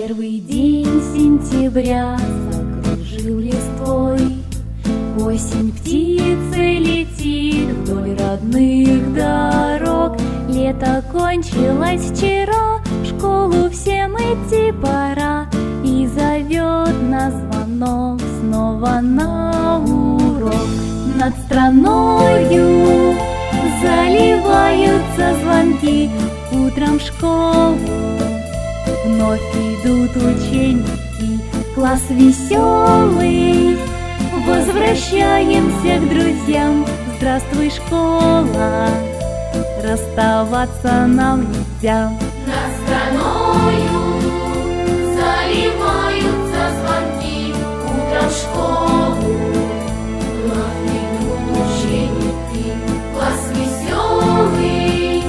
Первый день сентября закружил листвой. Осень птицы летит вдоль родных дорог. Лето кончилось вчера, в школу всем идти пора. И зовет нас звонок снова на урок. Над страною заливаются звонки. Утром в школу вновь идут ученики. Класс веселый, возвращаемся к друзьям. Здравствуй, школа, расставаться нам нельзя. Над страною заливаются звонки, Утром в школу вновь идут ученики. Класс веселый,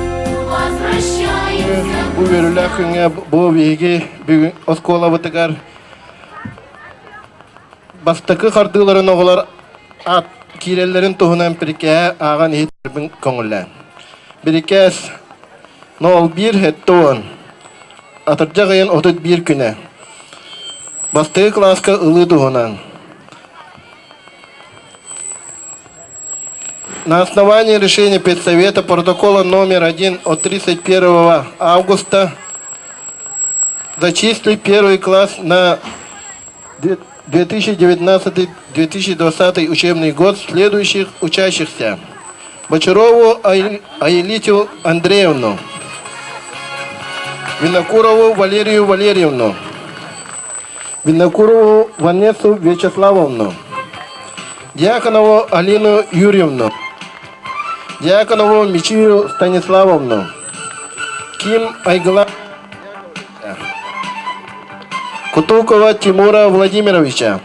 возвращаемся к Бу үөрүүлээх күҥҥэ бу биһиги бүгүн оскуолабытыгар бастакы хардыыларын оҕолор аат киирэллэрин туһунан бирикээһи ааҕан иһитэрбин көҥүллээн. Бирикээс 01 70 атырдьах ыйын 31 күнэ. Бастакы кылааска ылыы туһунан. На основании решения педсовета протокола номер 1 от 31 августа зачислить первый класс на 2019-2020 учебный год следующих учащихся. Бочарову Аэлиту Андреевну, Винокурову Валерию Валерьевну, Винокурову Ванессу Вячеславовну, Дьяконову Алину Юрьевну, Дьяконову Мичию Станиславовну, Ким Айгыла Кутукова Тимура Владимировича,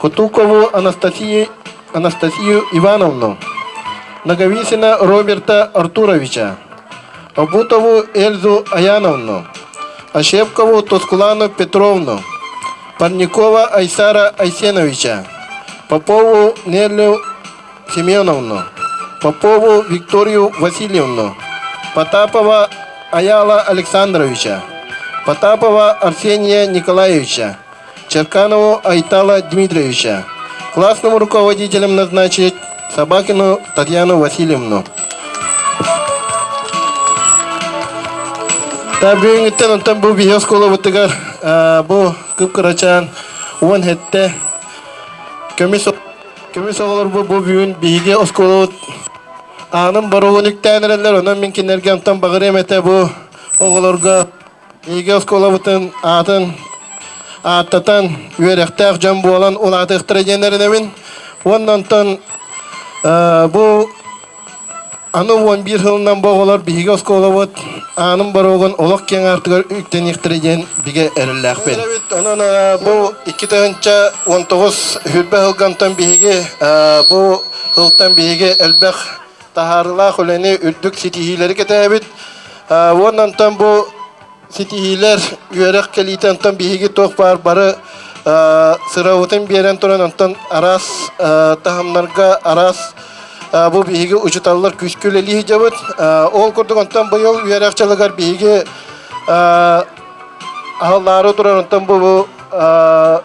Кутукову Анастасию, Анастасию Ивановну, Наговицына Роберта Артуровича, Обутову Эльзу Аяновну, Ощепкову Тоскулану Петровну, Парникова Айсара Айсеновича, Попову Неллю Семеновну, Попову Викторию Васильевну, Потапова Аяла Александровича, Потапова Арсения Николаевича, Черканову Айтала Дмитриевича. Классным руководителем назначить Собакину Татьяну Васильевну. Та бүгүҥҥүттэн онтон бу биһи оскуолабытыгар бу кып-кырачаан 17 көмүс көмүс оҕолор бу бүгүн биһиги оскуолабыт аанын боругун үктээн эрэллэр. Онон мин кинилэргэ онтон баҕарыам этэ бу оҕолорго биһиги оскуолабытын аатын ааттатан үөрэхтээх дьон буолан улаатыахтара диэн эрэнэбин. Уонна онтон бу аны 11 сылынан бу оҕолор биһиги оскуолабыт аанын боруогун олох киэҥ аартыгар үктэниэхтэрэ диэн бигэ эрэллээхпин. Онон бу 2019 хүрбэ сылгантан биһиги бу сылтан биһиги элбэх таһаарыылаах үлэни үрдүк ситиһиилэри кэтээбит. Уонна онтон бу ситиһиилэр үөрэх кэлиитэ онтон биһиги туох баар бары сырабытын биэрэн туран онтон араас таһымнарга араас бу биһиги учуталлар күүскэ үлэлии сылдьабыт. Ол курдук онтон быйыл үөрэх дьылыгар биһиги аһыллаары турар онтон бу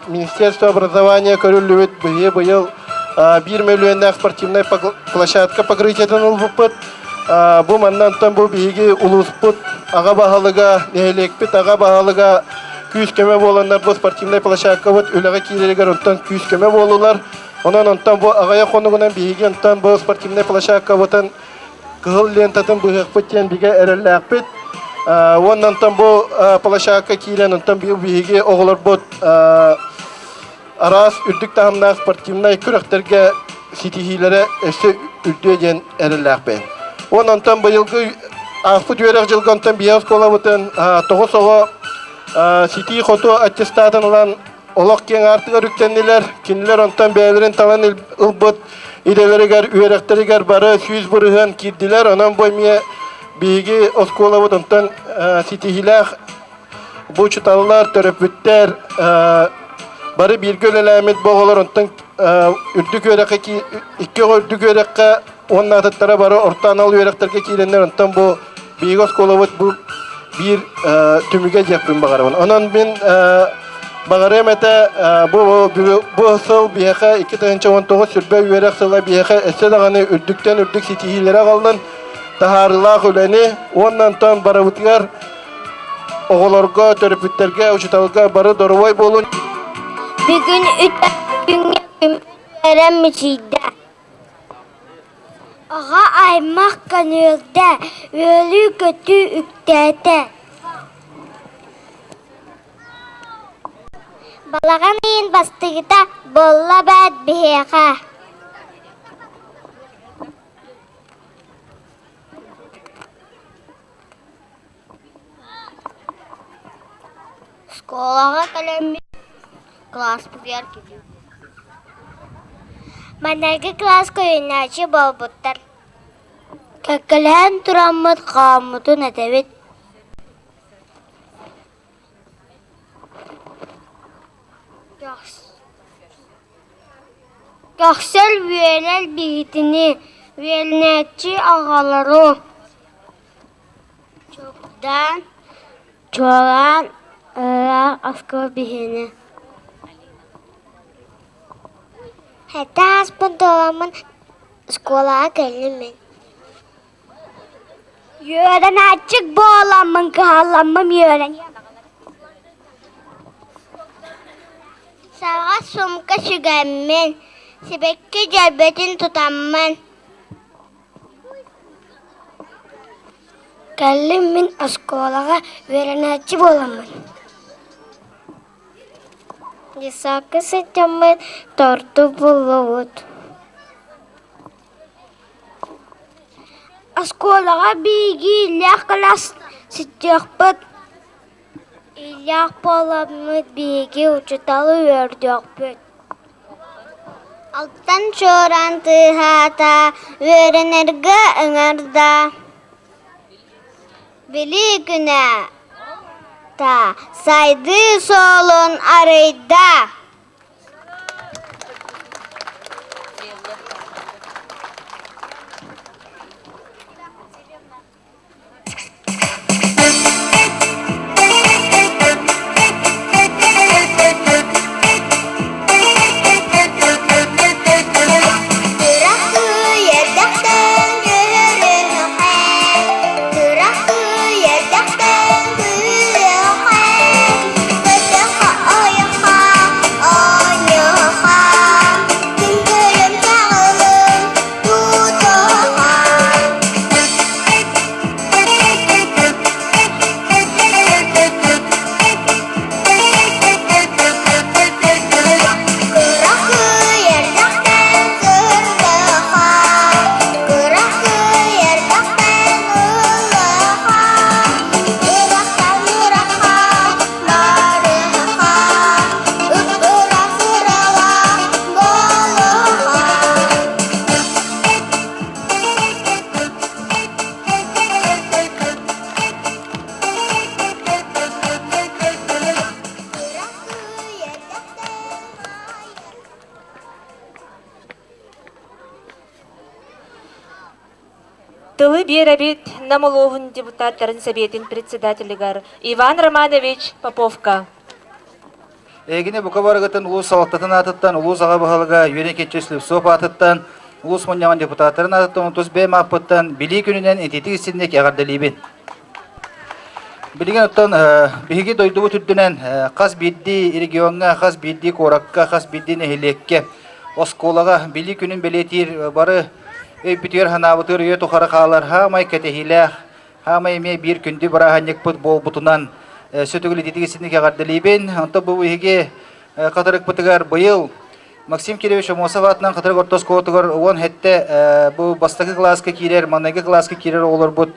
Министерство образования көрүллүбүт биһиги быйыл биир мөлүйүөннээх спортивнай площадка покрытиетын ылбыппыт. Бу манна онтон бу биһиги улууспут аҕа баһылыга, нэһилиэкпит аҕа баһылыга күүс-көмө буоланнар бу спортивнай площадкабыт үлэҕэ киирэригэр онтон күүс-көмө буолулар. Онон онтон бу аҕыйах хонугунан биһиги онтон бу спортивнай площадкабытын кыһыл лентатын быһыахпыт диэн бигэ эрэллээхпит. Уонна онтон бу площадка киирэн онтон биһиги оҕолорбут араас үрдүк таһымнаах спортивнай күрэхтэргэ ситиһиилэрэ өссө үрдүө диэн эрэллээхпин. Уонна онтон быйылгы ааспыт үөрэх дьылга онтон биһиги оскуолабытын 9 оҕо ситии-хоту аттестатын ылан олох киэҥ аартыгар үктэннилэр. Кинилэр онтон бэйэлэрин талан ылбыт идэлэригэр, үөрэхтэригэр бары 100% киирдилэр. Онон бу эмиэ биһиги оскуолабыт онтон ситиһиилээх бу учууталлар, төрөппүттэр бары бииргэ үлэлээммит бу оҕолор онтон үрдүк үөрэххэ икки оҕо үрдүк үөрэххэ уонна атыттара бары орто анал үөрэхтэргэ киирэннэр онтон бу биһиги оскуолабыт бу биир түмүгэ диэхпин баҕарабын. Онон мин баҕарыам этэ бу бу сыл биһиэхэ 2019 сүрбэ үөрэх сыла биһиэхэ өссө даҕаны үрдүктэн үрдүк ситиһиилэри аҕаллын, таһаарыылаах үлэни уонна онтон барыбытыгар оҕолорго, төрөппүттэргэ, учууталга бары доруобай буолун. Бүгүн күҥҥэ үөрэн мичийдэ. Аҕа аймах көнүөрдэ, үөрүү-көтүү үктээтэ. Балаҕан ыйын бастыгыта буолла эбээт биһиэхэ. Школаҕа кэлэммит кылааспытыгар Маҥнайгы кылааска үөрэнээччи буолбуттар. Кэккэлэһэн тураммыт хааммытын этэбит. Көхсөл үөрэр биһитини, үөрэнээччи аҕалары Чугдаан, чуолаан ыраах оскуола биһиэнэ. Хэтэ ааспыт дуоламмын оскуолаҕа кэллим мин. Үөрэнээччик буоламмын кыһалламмын үөрэн Саҕа сумка сүгэммин, сибэкки дьөрбөтүн тутаммын Кэллим мин оскуолаҕа үөрэнээччи буоламмын Детсадка сылдьаммын торту буллубут Оскуолаҕа биһиги иллээх кылаас сылдьыахпыт Иллээх буоламмыт биһиги учууталы үөрдүөхпүт Алтан чуораан тыаһаата, үөрэнэргэ ыҥырда Билии күнэ сайдыы суолун арыйда. Тылы биэрэбит Нам улууһун депутаттарын сэбиэтин председателигэр Иван Романович Поповка. Эһигини бука барыгытын улуус салалтатын аатыттан, улуус аҕа баһылыга Юрий Никитич Слепцов аатыттан, улуус мунньаҕын депутаттарын аатыттан, тус бэйэм ааппыттан Билии күнүнэн итиитик истинник эҕэрдэлиибин. Билигин оттон биһиги дойдубут үрдүнэн хас биирдии региоҥҥа, хас биирдии куоракка, хас биирдии нэһилиэккэ, оскуолаҕа Билии күнүн бэлиэтиир бары өйбүтүгэр-санаабытыгар үйэ тухары хаалар хаамай кэтэһиилээх Хаамай эмиэ биир күндү бырааһынньыкпыт буолбутунан сүтүгүл ититик истинник эҕэрдэлиибин. Онтон бу биһиги Хатырыкпытыгар быйыл Максим Кирович Аммосов аатынан Хатырык орто оскуолатыгар 17 бу бастакы кылааска киирэр, маҥнайгы кылааска киирэр оҕолорбут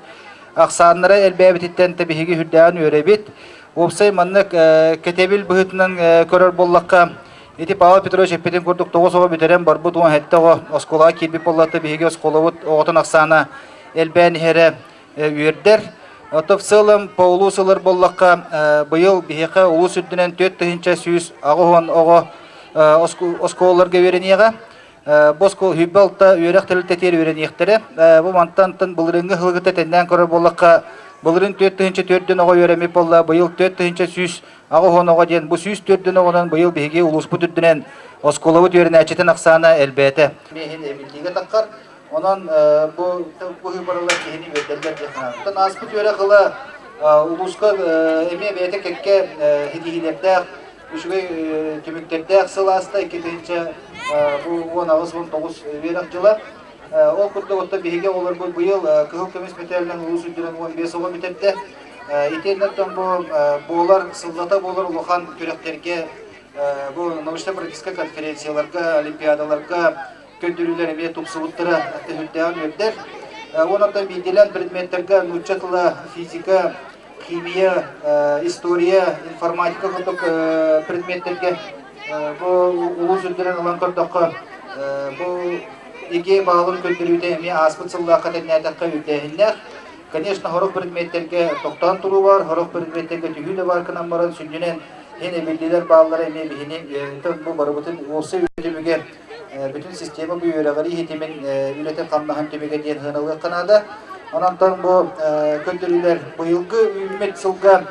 ахсааннара элбээбититтэн да биһиги үрдээҕин үөрэбит. Уопсай маннык кэтэбил быһыытынан көрөр буоллахха, ити Павел Петрович эппитин курдук 9 оҕо бүтэрэн барбыт 17 оҕо оскуолаҕа киирбит буоллахта биһиги оскуолабыт оҕотун ахсаана элбээн иһэрэ үөрдэр. Оттон в целом по улуус ылар буоллахха, быйыл биһиэхэ улуус үрдүнэн 4180 оҕо оскуолаларга үөрэниэҕэ. Бу оскуола 26 үөрэх тэрилтэтигэр үөрэниэхтэрэ. Бу мантан былырыыҥҥы сылгыта тэннээн көрөр буоллахха, Былырыын 4400 оҕо үөрэммит буолла, быйыл 4180 оҕо диэн бу 104 оҕонон быйыл биһиги улууспут үрдүнэн оскуолабыт үөрэнээччитин ахсаана элбээтэ. Миэһин эбиллиигэ таххар. Онон бу быһыы барылар киһини үөрдэллэр диэн санаабыт. Оттон ааспыт үөрэх ыла улууска эмиэ бэйэтэ кэккэ ситиһиилэрдээх, үчүгэй түмүктэрдээх сыл ааста 2000 бу 18-19 үөрэх дьыла. Ол курдук оттон биһиги оҕолорбут быйыл кыһыл көмүс мэтээлинэн улуус үрдүнэн 15 оҕо бүтэрдэ. Итиэннэ оттон бу буолар, сыллата буолар улахан күрэхтэргэ бу научно-практическай конференцияларга, олимпиадаларга көрдөрүүлэр эмиэ тупсубуттара төһүрдээҕин үөрдэр. Уонна биирдиилээн предметтэргэ нуучча тыла, физика, химия, история, информатика курдук предметтэргэ бу улуус үрдүнэн ылан көрдөххө, бу ЕГЭ баалын көрдөрүүтэ эмиэ ааспыт сыллаахха тэҥнээтэххэ үрдээһиннээх. Конечно, сорох предметтэргэ тохтоон туруу баар, сорох предметтэргэ түһүү да баар гынан баран сүнньүнэн иһин эбиллиилэр бааллара эмиэ биһини бу барыбытын уопсай түмүгэ бүтүн система бу үөрэҕирии ситимин үлэтин-хамнаһын түмүгэ диэн сыаналыахха наада. Онон бу көрдөрүүлэр быйылгы үүммүт сылга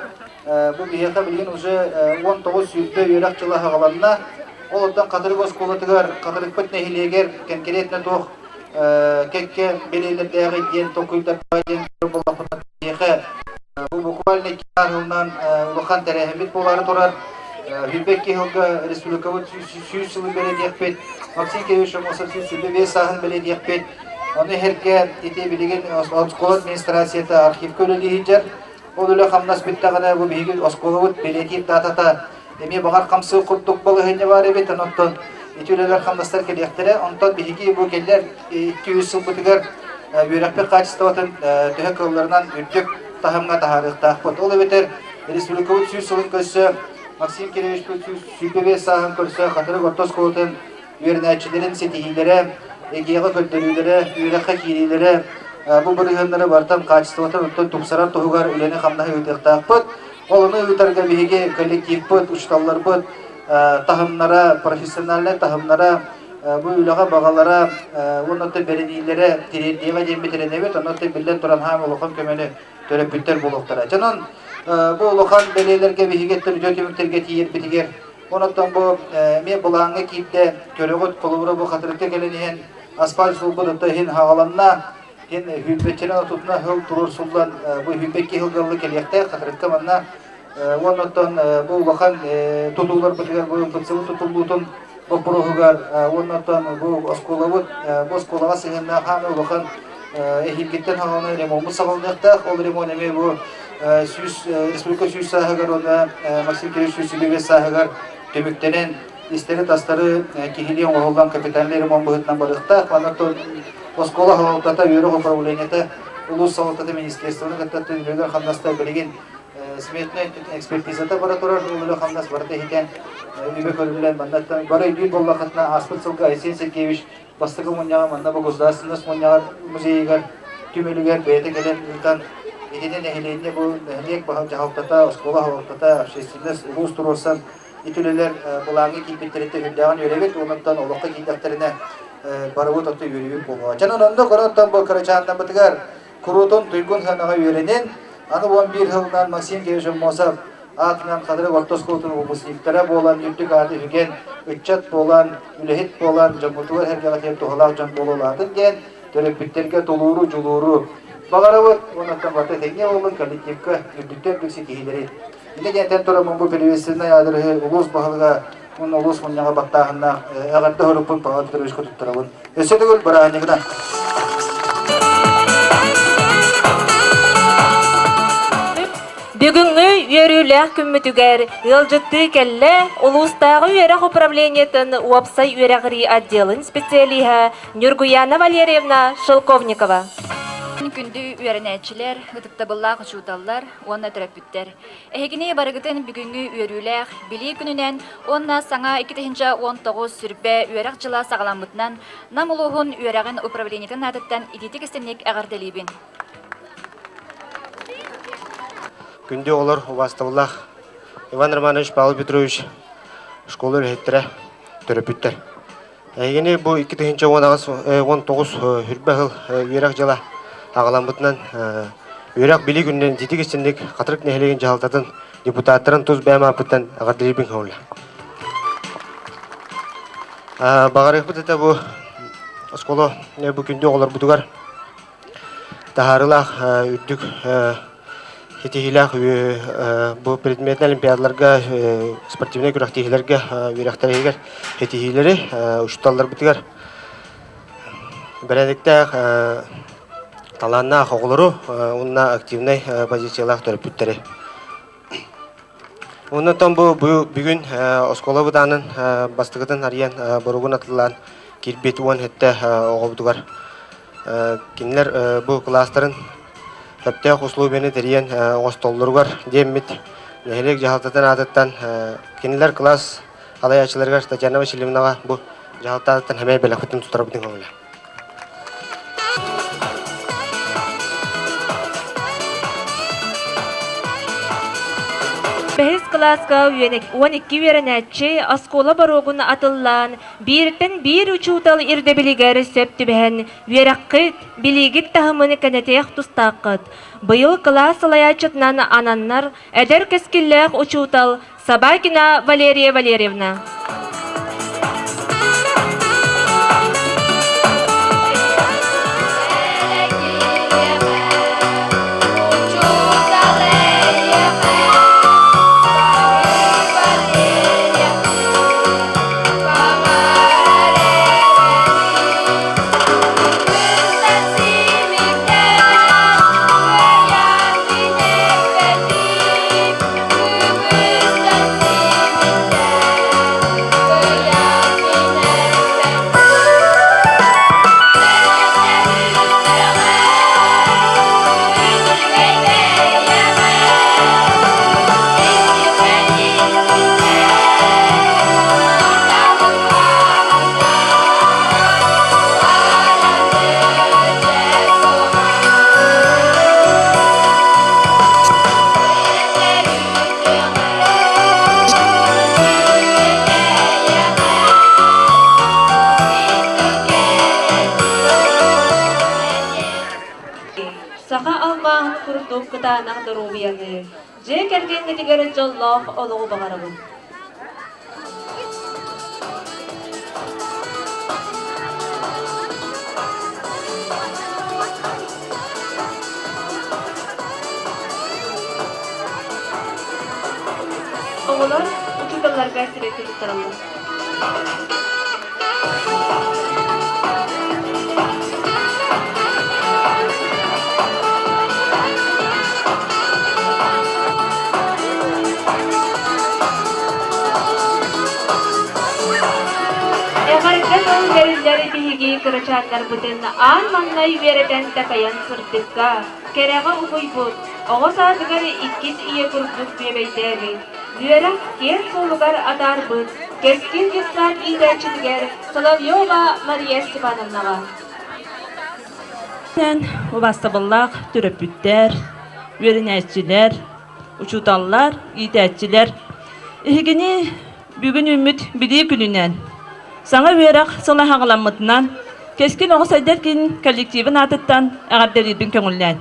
бу биһиэхэ билигин уже 19 сүүрбэ үөрэх дьыла аҕаланна. Ол оттон Хатырык оскуолатыгар, Хатырыкпыт нэһилиэгэр конкретно туох кэккэ бэлиэлэрдээҕий диэн толкуйдардаах диэн буоллахпына биһиэхэ бу буквально икки сылынан улахан тэрээһиммит буолаары турар. 22 сылга республикабыт 100 сылын бэлиэтиэхпит, Максим Кириллович Аммосов 125 сааһын бэлиэтиэхпит. Ону иһэргэ ити билигин оскуола администрацията архивка үлэлии сылдьар. Ол үлэ-хамнас бүттэҕинэ бу биһиги оскуолабыт бэлиэтиир датата эмиэ баҕар хамсыыр курдук балаһыанньа баар эбит. Онтон ити үлэлэр хамнастар кэлиэхтэрэ. Онтон биһиги бу кэллэр 200 сылбытыгар үөрэхпит хаачыстыбатын төһө кыалларынан үрдүк таһымҥа таһаарыахтаахпыт. Ол эбэтэр республикабыт 100 сылын көрсө Максим Кириллович 125 сааһын көрсө Хатырык орто оскуолатын үөрэнээччилэрин ситиһиилэрэ, ЭГЭ-ҕэ көрдөрүүлэрэ, үөрэххэ киириилэрэ бу бырыһыаннары барытын хаачыстыбатын оттон тупсарар туһугар үлэни-хамнаһы ыытыахтаахпыт. Ол ону ыытарга биһиги коллективпыт, учууталларбыт таһымнара, профессиональнай таһымнара, бу үлэҕэ баҕалара уонна бэриниилэрэ тириэрдиэҕэ диэммит эрэнэбит. Онон биллэн туран хаам улахан көмөнү төрөппүттэр буолуохтара. Дьонон бу улахан бэлиэлэргэ биһиги үтүө түмүктэргэ тиийэрбитигэр Онон бу эмиэ былааҥҥа киирдэ, көрөҕүт, холобура бу Хатырыкка кэлэн иһэн асфальт суолбут отто иһин хаҕаланна, иһин сүүрбэччэнэн отутуна сыл туруорсуллан бу 22 сылга кэлиэхтээх Хатырыкка манна уонна оттон бу улахан тутууларбытыгар бу МПЦ тутуллуутун боппуруоһугар уонна оттон бу оскуолабыт бу оскуолаҕа сыһыаннаах хаамыы улахан эһиилгиттэн хаҕалана ремоммут саҕаланыахтаах. Ол ремонт эмиэ бу 100 республика 100 сааһыгар уонна Максим Кириллович 125 сааһыгар түмүктэнэн истэри-тастары киһилии оҥоһуллан капитальнай ремонт быһыытынан барыахтаах. Манна оскуола салалтата, үөрэх управлениета, улуус салалтата министерствоны кытта үлэлэр хамнастар билигин сметнай экспертизата бара турар, ол үлэ хамнас барыта иһитэн үбэ көрүллэн маннаттан бары өйдүүр буоллаххытына ааспыт сылга Айсен Сергеевич бастакы мунньаҕа манна бу государственность мунньаҕар музейыгар түмэлигэр бэйэтэ кэлэн ыытан итини нэһилиэнньэ бу нэһилиэк дьаһалтата, оскуола салалтата, общественность улуус туруорсан ити үлэлэр былааҥҥа киирбиттэриттэн үрдээҕин үөрэбит, онон олоххо киирдэхтэринэ барыбыт отто үөрүүбүт буолуоҕа. Дьэ онно көрөн бу кырачааннарбытыгар куруутун туйгун сыанаҕа үөрэнин, аны 11 сылынан Максим Кириллович Аммосов аатынан Хатырык орто оскуолатын выпускниктара буолан, үрдүк ааты үгэн, ыччат буолан, үлэһит буолан, дьоммутугар сэргэҕитигэр туһалаах дьон буолуолаатын диэн, төрөппүттэргэ тулууру, дьулууру баҕарабыт. Уонна барыта тэҥҥэ буоллун, коллективка үрдүктэн үрдүк ситиһиилэри. Инньэ диэнтэн тураммын бу приветственнай аадырыһы улуус баһылыга уонна улуус мунньаҕа баттааһыннаах эҕэрдэ хоруппун Павел Петровичка туттарабын. Өссө төгүл бырааһынньыгынан! Бүгүҥҥү үөрүүлээх күммүтүгэр ыалдьыттыы кэллэ улуустааҕы үөрэх управлениетын уопсай үөрэҕирии отделын специалиһа Нюргуяна Валерьевна Шелковникова. Күндү үөрэнээччилэр, ытыктабыллаах учууталлар уонна төрөппүттэр! Эһигини барыгытын бүгүҥҥү үөрүүлээх Билии күнүнэн уонна саҥа 2019 сүрбэ үөрэх дьыла саҕаламмытынан Нам улууһун үөрэҕин управлениетын аатыттан итиитик истиҥник эҕэрдэлиибин. Күндү оҕолор, убаастабыллаах Иван Романович, Павел Петрович школа үлэһиттэрэ, төрөппүттэр. Эһигини бу 2018 19 үрбэ сыл үөрэх дьыла аҕаламмытынан. Үөрэх билии күнүнэн ититик истинник Хатырык нэһилиэгин дьаһалтатын депутаттарын тус бэйэм ааппыттан эҕэрдэлиирбин көҥүллэ. Баҕарыахпыт этэ бу оскуола бу күндү оҕолорбутугар таһаарыылаах үрдүк ситиһиилээх бу предметнэй олимпиадаларга спортивнай күрэхтэһиилэргэ үөрэхтэригэр ситиһиилэри учууталларбытыгар бэрээдэктээх талааннаах оҕолору уонна активнай позициялаах төрөппүттэри. Оннотон бу бүгүн оскуола бытаанын бастакытын арыйан боругун атыллаан киирбит 17 оҕобутугар кинилэр бу кылаастарын сөптөөх условияны тэрийэн оҥостоллоругар диэммит нэһилиэк дьаһалтатын аатыттан кинилэр кылаас салайааччыларыгар Татьяна Васильевнаҕа бу дьаһалта аатыттан хэмэй бэлэхпитин туттарабытын көҥүлэ. Бэһис кылааска 12 үөрэнээччи оскуола боруогун атыллаан, бииртэн биир учуутал ирдэбилигэр сөп түбэһэн, үөрэххит, билиигит таһымын кэнэтиэх тустааххыт. Быйыл кылаас салайааччытынан ананнар эдэр кэскиллээх учуутал Собакина Валерия Валерьевна. Саха алмааһын курдук кытаанах доруобуйаны, дьиэ кэргэҥҥитигэр дьоллоох олоҕу баҕарабын. Оҕолор учууталларга сибэкки туттараллар. Эҕэрдэ тыл бэриллэр биһиги кырачааннарбытын аан маҥнай үөрэтэн такайан сырдыкка, кэрэҕэ уһуйбут, оҕо саадыгар иккис ийэ курдук бүөбэйдээбит, үөрэх киэҥ суолугар атаарбыт Кэскил детсад иитээччитигэр Соловьева Мария Степановнаҕа. Убаастабыллаах төрөппүттэр, үөрэнээччилэр, учууталлар, иитээччилэр эһигини бүгүн үүммүт Билии күнүнэн, саҥа үөрэх сыла хаҕаламмытынан Кэскил оҕо сайдар киин коллективын аатыттан эҕэрдэлиирбин көҥүллээн.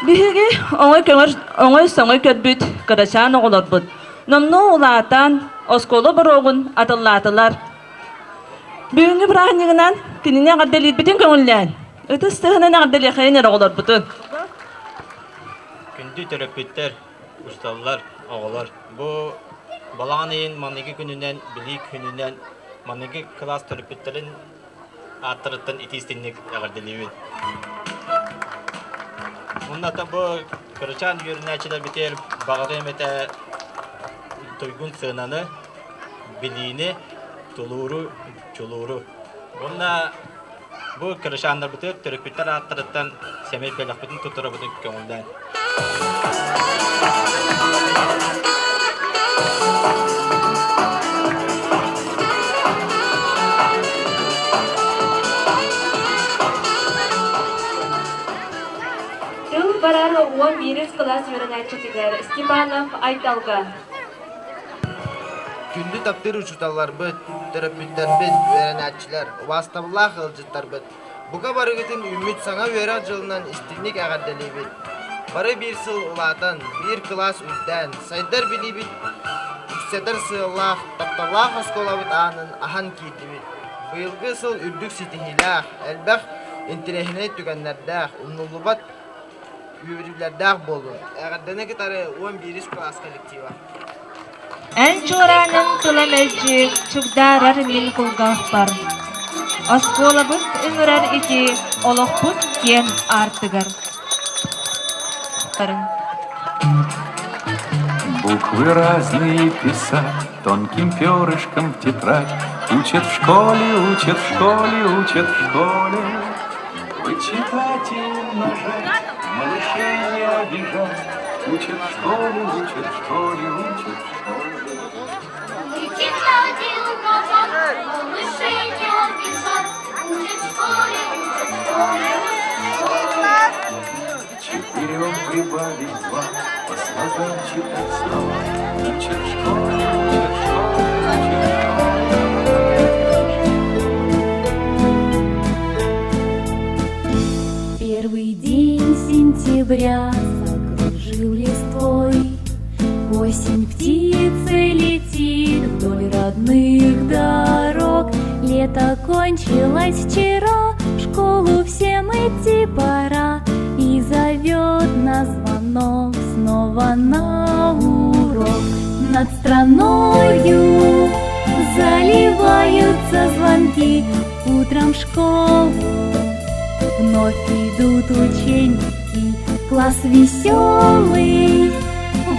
Биһиги оҥой көҥөр оҥой-соҥой көрбүт кырачаан оҕолорбут номнуо улаатан оскуола боруогун атыллаатылар. Бүгүҥҥү бырааһынньыгынан кинини эҕэрдэлиирбитин көҥүллээн, ытыс тыаһынан эҕэрдэлиэхэйин эрэ оҕолорбутун. Күндү төрөппүттэр, учууталлар, оҕолор, бу балаҕан ыйын маныгы күнүнэн, билии күнүнэн маныгы кылаас төрөппүттэрин ааттарыттан итии-истиҥник эҕэрдэлиибин. Уонна бу кырачаан үөрэнээччилэрбитигэр баҕарыам этэ туйгун сыананы, билиини, тулууру, чулууру. Уонна бу кырачааннарбытыгар төрөппүттэр ааттарыттан сэмэй бэлэхпитин туттарабытын көҥүллээн. Тыл барар 11 кылаас үөрэнээччитигэр Степанов Айталга. Күндү таптыыр учууталларбыт, төрөппүттэрбит, үөрэнээччилэр, убаастабыллаах ыалдьыттарбыт! Бука барыгытын үүммүт саҥа үөрэх дьылынан истиҥник эҕэрдэлиибит. Бары биир сыл улаатан, биир кылаас үрдээн, сайдар билиибит үксэтэр сыаллаах, тапталлаах оскуолабыт аанын аһан киирдибит. Быйылгы сыл үрдүк ситиһиилээх, элбэх интэриэһинэй түгэннэрдээх, умнуллубат үөрүүлэрдээх буоллун. Эҕэрдэни кытары 11 кылаас коллектива. Эн чуораанын тыла мэлдьи чугдаарар мин кулгаахпар. Оскуолабыт ыҥырар ити олохпут киэн аартыгар. Буквы разные писать тонким перышком в тетрадь. Учат в школе, учат в школе, учат в школе. Вычитать и умножать, малышей не обижать. Учат в школе, учат в школе, учат в школе. Вычитать и умножать, малышей не обижать. Учат в школе, учат в школе, учат в школе. Четырем прибавить два, по слогам читать слова. Учат в школе, учат в школе, учат в школе. Первый день сентября закружил листвой. Осень птицы летит вдоль родных дорог. Лето кончилось вчера, в школу всем идти пора. И зовет нас звонок снова на урок. Над страною заливаются звонки. Утром в школу вновь идут ученики. Класс веселый,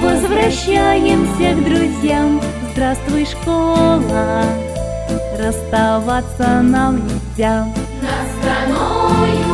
возвращаемся к друзьям. Здравствуй, школа, расставаться нам нельзя. Над страною.